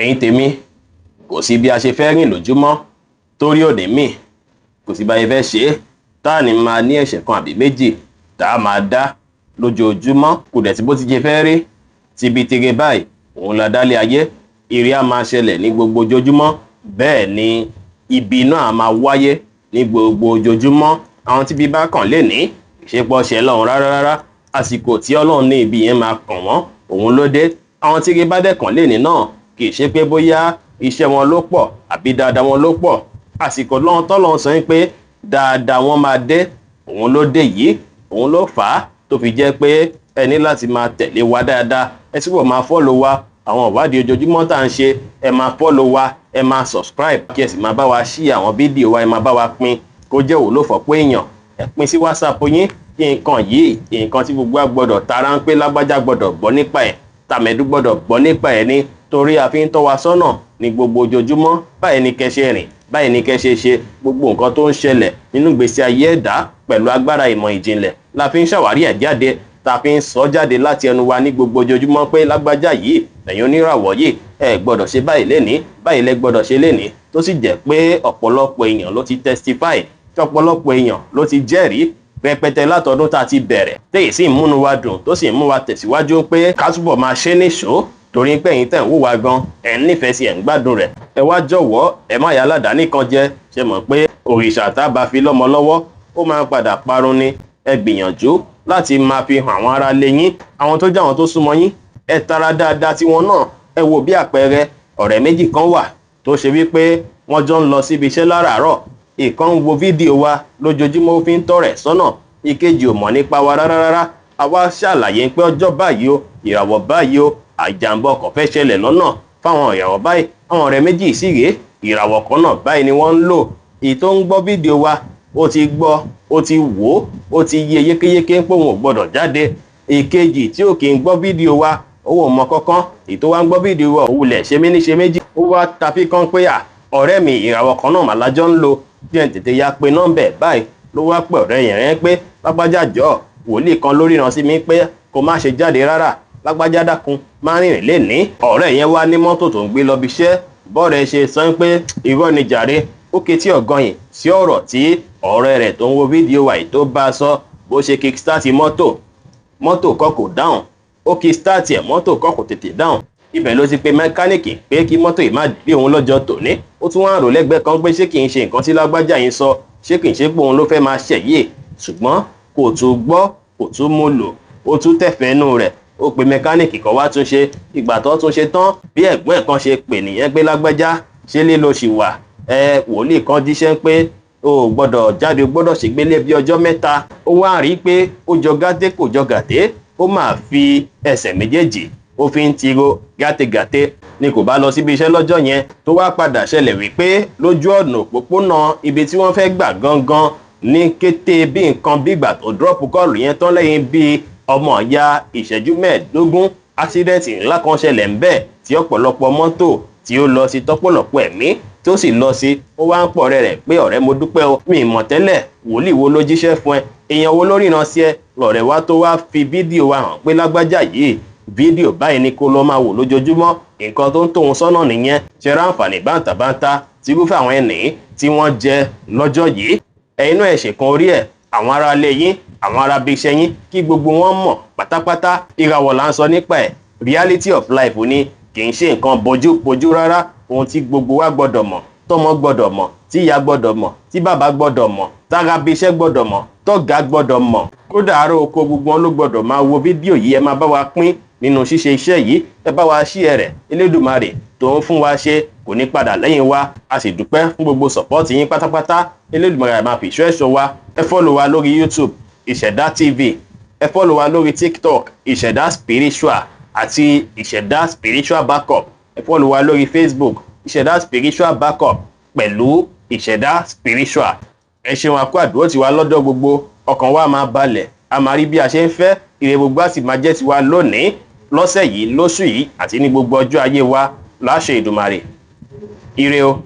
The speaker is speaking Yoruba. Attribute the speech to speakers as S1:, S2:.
S1: Ẹ̀yin tèmi, kò sí bí a ṣe fẹ́ rìn lójúmọ́ torí òní mì, kò sí bá a ṣe fẹ́ ṣe é tá à ní máa ní ẹ̀ṣẹ̀ kan àbí méjì tá a máa dá lójoojúmọ́. Kò dẹ̀ sí bó ti ṣe fẹ́ rí tibi tire báyìí òun la dálé ayé. Ire á máa ṣẹlẹ̀ ní gbogbo ojoojúmọ́, bẹ́ẹ̀ ni ibi náà á máa wáyé ní gbogbo ojoojúmọ́. Àwọn tí ibi bá kàn lè ní ìṣepọ̀ ṣe lọ́run rárá rárá, àsìkò tí Ọlọ́run ní ibi yẹn máa kàn wọ́n, òun ló dé. Àwọn tí ire bá dẹ̀ kàn lè ní náà, kì í ṣe pé bóyá iṣẹ́ wọn ló pọ̀ àbí dáadáa wọn ló pọ̀. Àsìkò lọ́run tọ́lọ́run sọ pé dáadáa wọn máa dé, òun ló dé yìí. Òun ló fà á tó fi jẹ́ pé ẹ ní láti máa tẹ̀lé wa dáadáa, ẹ túbọ̀ máa follow wa. Àwọn ìwádìí ojoojúmọ́ tá à ń ṣe, ẹ máa follow wa, ẹ máa subscribe, kí ẹ sì máa bá wa ṣí àwọn fídíò wa. Ẹ máa bá wa pín kó jẹ́ òwúlò fọ́pọ̀ èèyàn. Ẹ pín sí WhatsApp yín kí nǹkan yìí, nǹkan tí gbogbo wa gbọ́dọ̀ tara ń pé lágbájá gbọ́dọ̀ gbọ́ nípa ẹ̀, tàmẹ̀dú gbọ́dọ̀ gbọ́ nípa ẹ̀ ni, torí a fi ń tọ́ wa sọ́nà ní gbogbo ojoojúmọ́. Báyìí ni kẹ́ ṣe rìn, báyìí ni kẹ́ ṣe ṣe. Gbogbo nǹkan tó ń ṣẹlẹ̀ nínú ìgbésí ayé ẹ̀dá, pẹ̀lú agbára ìmọ̀ ìjìnlẹ̀ la fi ń ṣàwárí ẹ̀ jáde, ta fi ń sọ jáde láti ẹnu wa ní gbogbo ojoojúmọ́ pé lágbájá yìí, ẹ̀yin oníràwọ̀ yìí, ẹ gbọ́dọ̀ ṣe báyìí lénìí, báyìí lẹ gbọ́dọ̀ ṣe lénìí, tó sì jẹ́ pé ọ̀pọ̀lọpọ̀ èèyàn ló ti testify, tí ọ̀pọ̀lọpọ̀ èèyàn ló ti jẹ́rìí rẹpẹtẹ látọdún tá a ti bẹ̀rẹ̀, téyì sì ń múnú wa dùn, tó sì ń mú wa tẹ̀síwájú pé ká túbọ̀ máa ṣe níṣó, torí pé ẹ̀yin tẹ̀ ń wò wá gan, ẹ̀ ń nífẹ̀ẹ́ sí, ẹ̀ ń gbádùn rẹ̀. Ẹ wá jọ̀wọ́, ẹ má yà aládàáni kan jẹ. Ṣe mọ̀ pé òrìṣà tá a bá fi lọ́mọ lọ́wọ́, ó máa padà parun ni. Ẹ gbìyànjú láti máa fi hàn àwọn ará ilé yín, àwọn tó jẹ́ àwọn tó súnmọ́ yín. Ẹ tara dáadáa tiwọn náà. Ẹ wo bí àpẹẹrẹ, ọ̀rẹ́ méjì kan wà tó ṣe wípé wọ́n jọ ń lọ síbi iṣẹ́ láràárọ̀. Ìkan ń wo fídíò wa lójoojúmọ́, ó fi ń tọ́ rẹ̀ sọ́nà. Ìkejì ò mọ̀ nípa wa rárá rárá. A wá ṣàlàyé pé ọjọ́ báyìí o, ìràwọ̀ báyìí o, àjàmbá ọkọ̀ fẹ́ ṣẹlẹ̀ lọ́nà fáwọn ìràwọ̀ báyìí. Àwọn ọ̀rẹ́ méjì sì rèé, ìràwọ̀ kan náà báyìí ni wọ́n ń lò. Èyí tó ń gbọ́ fídíò wa, ó ti gbọ́, ó ti wò ó, ó ti yé yékéyéké pé òun ò gbọ́dọ̀ jáde. Ìkejì tí ò kì í gbọ́ fídíò wa, owó mọ kankan. Èyí tó wá ń gbọ́ fídíò wa, òun lẹ̀ ṣe mí ní ṣe méjì, ó wá tàfi kan pé à, ọ̀rẹ́ mi, ìràwọ̀ kan náà mà lájọ́ ń lò bí ẹ̀, tètè ya pé nọ́mbẹ̀ báyìí. Ló wá pẹ̀ ọ̀rẹ́ yẹn rẹ́ pé lágbájá, jọ, wòlíì kan ló ríran sí mi pé kó má ṣe jáde rárá. Lágbájá, dákun, má rìnrìn lénìí. Ọ̀rẹ́ yẹn wá ní mọ́tò tó ń gbé lọ bí iṣẹ́. Bọ́ọ̀rẹ́ ṣe sọ pé irọ́ ni jàre, ó ketí ọ̀ganyìn sí ọ̀rọ̀ tí ọ̀rẹ́ rẹ̀ tó ń wo fídíò wa yìí tó bá a sọ. Bó ṣe kick start mọ́tò, mọ́tò kọ́ kò dáhùn. Ó kick start ẹ̀, mọ́tò kọ́ kò tètè dáhùn. Ibẹ̀ ló ti pe mẹkáníìkì pé kí mọ́tò yìí má dé òun lọ́jọ́ tòní. Ó tún wá ń rò lẹ́gbẹ̀ẹ́ kan pé ṣé kì í ṣe nǹkan tí lágbájá yìí sọ, ṣé kì í ṣe pé òun ló fẹ́ máa ṣẹ̀ yìí? Ṣùgbọ́n kò tún gbọ́, kò tún mú lò, ó tún tẹ̀fẹ́nú rẹ̀. Ó pe mẹkáníìkì kan wá tún ṣe. Ìgbà tó tún ṣe tán, bí ẹ̀gbọ́n ẹ̀ kan ṣe pè nìyẹn pé lágbájá, ṣé lílo ṣì wà? Ẹ wòlíì kan jíṣẹ́ pé o ò gbọ́dọ̀ jáde, o gbọ́dọ̀ ṣègbélé bí ọjọ́ 3. Ó wá rí i pé ó jọ gàté, kò jọ gàté, ó máa fi ẹsẹ̀ méjèèjì, ó fi ń tiro gàtégàté ni, kò bá lọ síbi iṣẹ́ lọ́jọ́ yẹn. Tó wá padà ṣẹlẹ̀ wípé lójú ọ̀nà òpópónà ibi tí wọ́n fẹ́ gbà gangan, ní kété bí nǹkan bí ìgbà tó drop call yẹn tán, lẹ́yìn bíi ọmọ ìyá ìṣẹ́jú 15, accident ńlá kan ṣẹlẹ̀ ń bẹ̀, tí ọ̀pọ̀lọpọ̀ mọ́tò tí ó lọ sí, tọ́pọ̀lọpọ̀ ẹ̀mí tó sì lọ sí. Ó wá ń pọ̀ ọ̀rẹ́ rẹ̀ pé ọ̀rẹ́, mo dúpẹ́ o, mi mọ̀ tẹ́lẹ̀. Wòlíì wo ló jíṣẹ́ fún ẹ? Èèyàn wo ló ríran sí ẹ? Lọ̀rẹ́ wa tó wá fi fídíò wa hàn pé lágbájá yìí, fídíò báyìí ni kó lọ máa wò lójoojúmọ́, nǹkan tó ń tóun sọ́nà nìyẹn. Ṣe ráǹfààní báńtàbáńtà tí irúfẹ́ àwọn ẹnì tí wọ́n jẹ lọ́jọ́ yìí? Ẹ̀yin náà, ẹ̀ ṣèkan orí ẹ̀, àwọn ará ilé yín, àwọn ará ibi iṣẹ́ yín, kí gbogbo wọn mọ̀ pátápátá. Ìràwọ̀ là ń sọ nípa ẹ̀, reality of life ni, kì í ṣe nǹkan bójúbójú rárá. Ohun tí gbogbo wa gbọ́dọ̀ mọ̀, tọmọ gbọ́dọ̀ mọ̀, tí ìyá gbọ́dọ̀ mọ̀, tí bàbá gbọ́dọ̀ mọ̀, tára bí iṣẹ́ gbọ́dọ̀ mọ̀, tọ́gà gbọ́dọ̀ mọ̀, kódà ará oko, gbogbo wọn ló gbọ́dọ̀ máa wo fídíò yìí. Ẹ máa bá wa pín nínú ṣíṣe iṣẹ́ yìí, ẹ bá wa ṣí ẹ rẹ̀. Elédùmarè tó ń fún wa ṣe kò ní padà lẹ́yìn wa. A sì dúpẹ́ fún gbogbo support yín pátápátá. Elédùmarè máa fi ìṣọ́ ẹ̀ṣọ́ wa. Ẹ follow wa lórí YouTube, Ìṣẹ̀dá TV. Ẹ follow wa lórí TikTok, Ìṣẹ̀dá Spiritual àti Ìṣẹ̀dá Spiritual Backup. Ẹ follow wa lórí Facebook, Ìṣẹ̀dá Spiritual Backup pẹ̀lú Ìṣẹ̀dá Spiritual. Ẹ ṣeun, àkó àdúró tiwa lọ́dọ̀ gbogbo. Ọkàn wa máa balẹ̀, a máa rí bí a ṣe ń fẹ́. Ire gbogbo á sì máa jẹ́ tiwa lónìí, lọ́sẹ̀ yìí, lóṣù yìí àti ní gbogbo ọjọ́ ayé wa láṣẹ Ìdùmarè. Ire o.